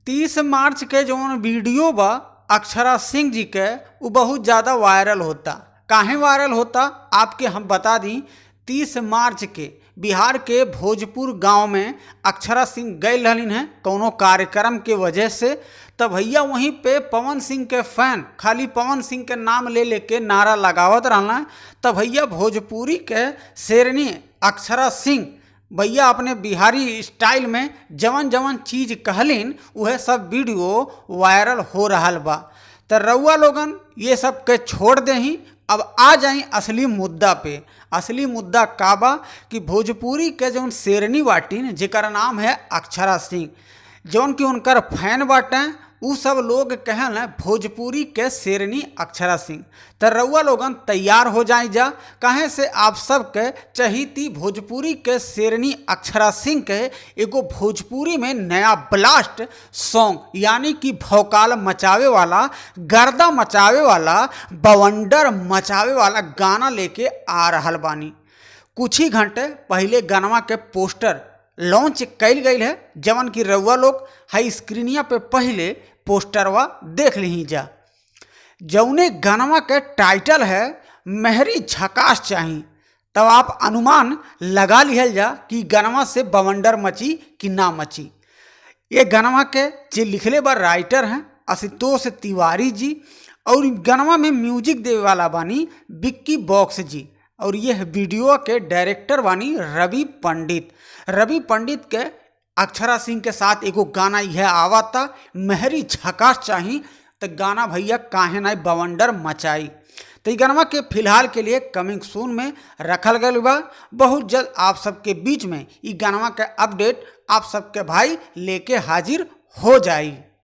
30 मार्च के जौन वीडियो बा अक्षरा सिंह जी के उ बहुत ज़्यादा वायरल होता। काहे वायरल होता आपके हम बता दी। 30 मार्च के बिहार के भोजपुर गांव में अक्षरा सिंह गए रहलिन हैं कोनो कार्यक्रम के वजह से। तब भैया वहीं पे पवन सिंह के फैन खाली पवन सिंह के नाम ले लेके नारा लगावत रहना। तब भैया भोजपुरी के शेरनी अक्षरा सिंह भैया अपने बिहारी स्टाइल में जवन जवन चीज़ कहलिन वह सब वीडियो वायरल हो रहा बा। तो रउआ लोगन ये सब के छोड़ देही, अब आ जाई असली मुद्दा पे। असली मुद्दा का बा कि भोजपुरी के जौन शेरनी बाटीन जेकर नाम है अक्षरा सिंह, जौन कि उनकर फैन बाटें उ सब लोग कहल हैं भोजपुरी के शेरनी अक्षरा सिंह। तो रउआ लोगन तैयार हो जाए जा, काहे से आप सब के चहीती भोजपुरी के शेरनी अक्षरा सिंह के एगो भोजपुरी में नया ब्लास्ट सॉन्ग यानी कि भौकाल मचावे वाला, गर्दा मचावे वाला, बवंडर मचावे वाला गाना लेके आ रहल बानी। कुछ ही घंटे पहले गानवा के पोस्टर लॉन्च कइल गई है, जवन की रउआ लोग हाई स्क्रीनिया पे पहले पोस्टरवा देख ली जा। जौने गानवा के टाइटल है मेहरी झकास चाही, तब आप अनुमान लगा लिहल जा कि गानवा से बवंडर मची कि ना मची। ये गानवा के जे लिखले बा राइटर हैं आशुतोष तिवारी जी, और गानवा में म्यूजिक देवे वाला बानी बिक्की बॉक्स जी, और यह वीडियो के डायरेक्टर बानी रवि पंडित। रवि पंडित के अक्षरा सिंह के साथ एगो गाना यह आवता मेहरी झकास चाही, तो गाना भैया काहे ना बवंडर मचाई। तो ये गाना के फिलहाल के लिए कमिंग सून में रखल गइल बा। बहुत जल्द आप सबके बीच में ये गाना के अपडेट आप सबके भाई लेके हाजिर हो जाई।